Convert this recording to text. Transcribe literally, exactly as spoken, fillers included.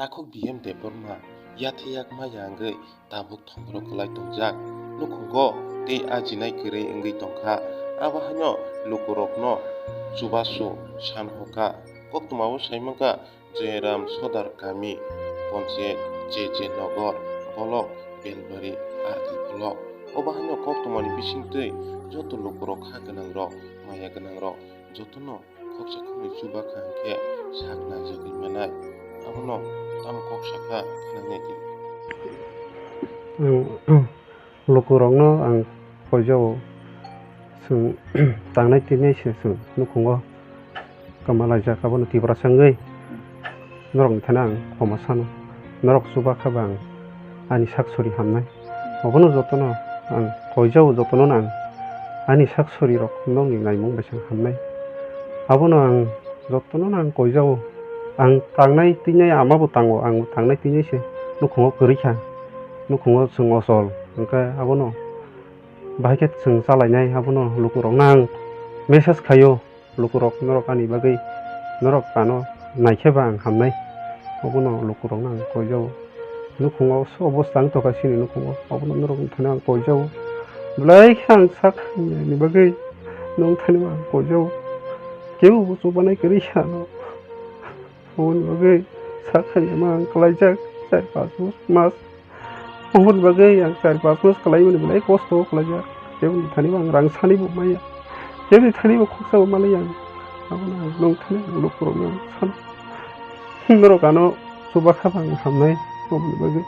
Takhuk B M Debbarma yathai yak maya wngwi tabuk thongro kwlai tongjak. Nukhungo tei ajinai kwrwi wngwi tongkha. Abo haino lukurokno chubachu san hokha. Koktwmao saimankha Joyram Sodar Kami, Ponchayat J J Nogor, Bolok Belbari, R D Block. Obo haino koktwmani bisingtwi joto lukurok, kha gwnangrok, maya gwnangrok jotono khoksa khoknwi chuba kha hwnkhe sak naijagwi manai. Abono tamo kok sakha khwnanai di. Ang lukurokno ang koijao, chwng tangnai twinai se chwng nukhungo kwmalaijak, abono Tiprasa wngwi norokni thani ang khoma sano. Norok chuba kha ba ang ani sak sori hamnai. Obono jotono ang koijao, jotono ang ani sak sori rok nokni naimung bai se hamnai. Abono ang jotono ang koijao. Ang tangnai twinai ama bo tango, ang tangnai twinai se nukhungo kwrwi kha, nukhungo chwng ochol, hwnkhe abono bahai khe chwng chalainai, abono lukurokno ang message khaio. Lukurok, norok ani bagwi, norok ano naikhe ba ang hamnai. Obono lukurokno ang koijao. Nukhungo so obosta wng tongkha chini nukhungo, obono norokni thani ang koijao. Belai khe ang sak hamya ni bagwi nong thani ang koijao. Kebo bo chubanai kwrwi kha ano. Oboni bagwi sak hamya ma ang kwlaijak char panch mas. Oboni bagwi ang char panch mas kwlaimani belai kosto kwlaijak. Keboni thani bo ang rang sani bo maya. Keboni thani bo khoksa bo manliya ang. Abono ang nong thani ang lukurokno ang sano. Norok ano chuba kha ba ang hamnai. Oboni bagwi